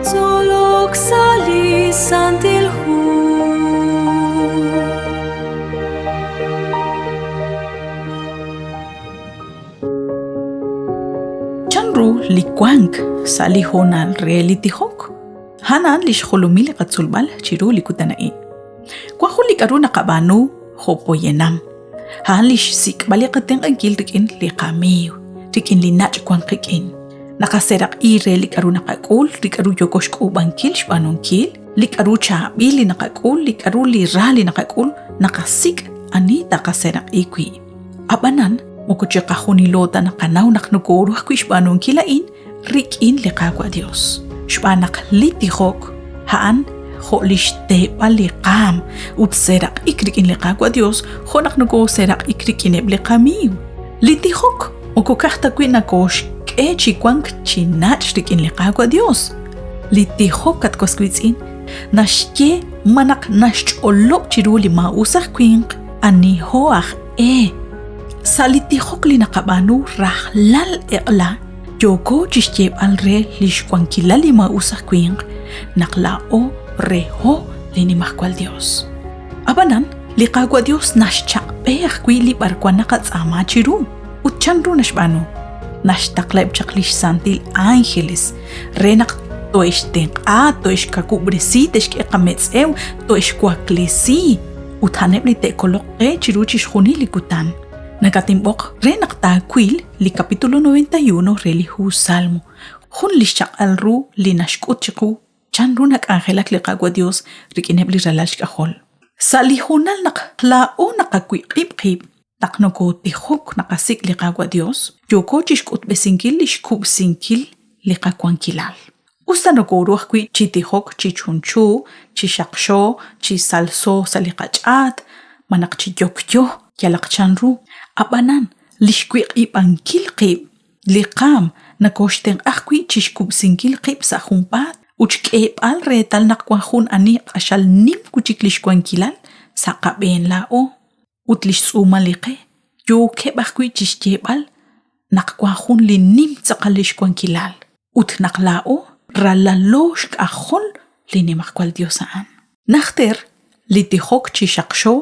Tzolok sa' li Santil Hu. Chanru li wank sa' li hoonal re li tijok? A'an a'an li xjolomil li qatzolb'al chiru li kutan a'in. Wan jun li k'a'ru naqab'aanu jo' poyanam. A'an li xsik'b'al li qatenq'ankil rik'in li qamiiw, rik'in li nach' wan qik'in. Naqaseeraq'i re li k'a'ru naqak'ul, li k'a'ru yooko xk'uub'ankil xb'aanunkil, li k'a'ru chaab'il li naqak'ul, li k'a'ru li ra li naqak'ul, naqasik' ani taqaseeraq'i wi'. Ab'anan, moko chiqajunilo ta naqanaw naq nokooru ajwi' xb'aanunkil a'in rik'in li Qaawa' Dios. Xb'aan naq li tijok, a'an jo' li xteeb'al li qaam ut seeraq'ik rik'in li Qaawa' Dios jo' naq nokooseeraq'ik rik'ineb' li qamiiw. Li tijok moko ka'aj ta wi' nokooxk'e chi wank chi nach' rik'in li Qaawa' Dios. Li tijok, at was wiitz'in, naxye ma naq naxch'olob' chiru li maa'us aj winq aniho aj e. Sa' li tijok li naqab'aanu rajlal eq'la, yooko chixyeeb'al re lix wankilal li maa'us aj winq naq laa'o reho li Nimajwal Dios. Ab'anan, li Qaawa' Dios naxchaq'b'e ajwi' li b'arwan naqatz'aama chiru. Ut chanru naxb'aanu? Naxtaqlaheb' chaq lix santil ángeles re naq tohe'xtenq'a, tohe'xkawub'resi, te'xk'e qametz'ew, tohe'xwaklesi, ut a'aneb' li te'koloq qe chiru chixjunil li kutan. Nakatinb'oq re naq taawil li capítulo 91 re li hu Salmo, jun li xchaq'al ru li naxk'ut chiqu chanru nak'anjelak li Qaawa' Dios rik'ineb' li ralal xk'ajol. Sa' li hoonal naq laa'o naqawiq'ib' qib', naq nokootijok naqasik' li Qaawa' Dios, yooko chixk'utb'esinkil lix kub'sinkil li qawankilal. Us ta nokooru ajwi' chi tijok chi chunchu, chi xaqxo, chi salso sa' li qach'aat, malaj chi yokyo, yalaq chanru. A'b'anan, li xwiq'ib'ankil qib', li qaam, nokooxtenq'a ajwi' chi xkub'sinkil qib' sa' junpaat ut xk'eeb'al reetal naq wan jun ani q'axal nim wi' chik li xwankilal sa' qab'een laa'o. Ut li xtz'uumal li qe yookeb' ajwi' chi xyeeb'al naq wan jun li nim tz'aqal li xwankilal ut naq laa'o ralalo xk'ajol li Nimajwal Yos a'an. Najter, li tijok chi xaqxo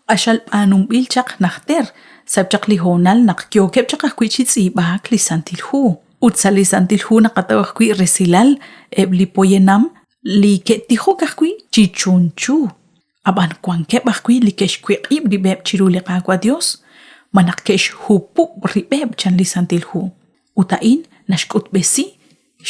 q'axal b'aanunb'il chaq najter, sa'eb' chaq li hoonal naq yookeb' chaq ajwi' chi tz'iib'aak li Santil Hu. Ut sa' li Santil Hu naqataw ajwi' resilal eb' li poyanam li ke'tijok ajwi' chi chunchu. Ab'an wankeb' ajwi' li ke'xwiq'ib' rib'eb' chiru li Qaawa' Yos, malaj ke'xhupub' rib'eb' chan li Santil Hu. Ut a'in naxk'utb'esi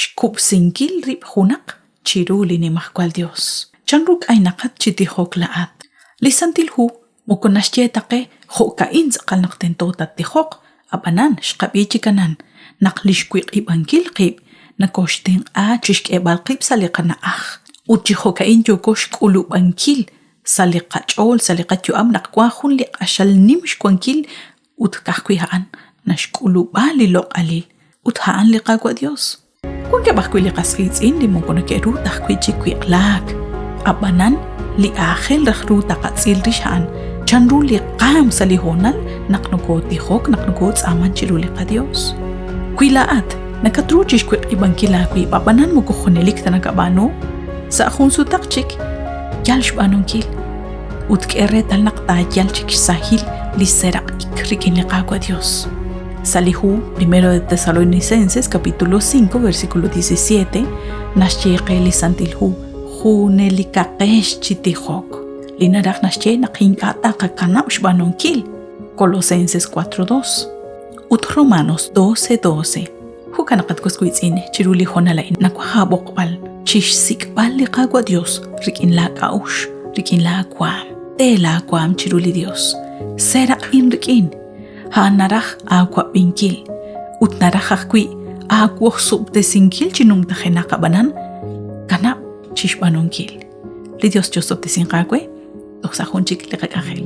xkub'sinkil rib' junaq chiru li Nimajwal Yos. Chanru k'aynaqat chi tijok laa'at? Li Santil Hu moko naxye ta qe jo'ka'in tz'aqal naq tento tattijoq, ab'anan xqab'i chik anan naq li xwiq'ib'ankil qib' nokooxtenq'a chi xk'eb'al qib' sa' li qana'aj ut chi jo'ka'in yooko xk'ulub'ankil sa' li qach'ool sa' li qayu'am naq wank jun li q'axal nim xwankil ut ka'ajwi' a'an naxk'ulub'a li loq'alil ut a'an li Qaawa' Yos. Wankeb' ajwi' li qas qiitz'in li moko neke'ru ta ajwi' chi wiq'laak. A'b'anan, li aajel raj ru taqatz'il rix a'an chanru li qaam sa' li hoonal naq nokotijok, naq nokotz'aaman chiru li qaDios. Wi laa'at nakatru chixwiq'ib'ankil aawib' a'b'anan moko junelik ta nakab'aanu, sa' jun sutaq chik yal xb'aanunkil ut k'e reetal naq taayal chik xsahil li seraq'ik rik'in li Qaawa' Dios. Sa' li hu Primero de Tesalonicenses capítulo 5 versículo 17 naxye qe li Santil Hu junelikaqex chi tijok li naraj naxye naq ink'a' taqakanab' xb'aanunkil Colosenses 4:2 ut Romanos 12:12 Jo'kan naq at was wiitz'in chiru li hoonal a'in nawaj aab'oqb'al chixsik'b'al li Qaawa' Dios rik'in laa k'a'uxl, rik'in laa waam. Te laa waam chiru li Dios. Seraq'in rik'in. A'an naraj aawab'inkil ut naraj ajwi' aawosob'tesinkil chi numtajenaq ab'anan kanab' chi xb'aanunkil. Li Dios chosob'tesinq aawe toj sa' jun chik li qak'anjel.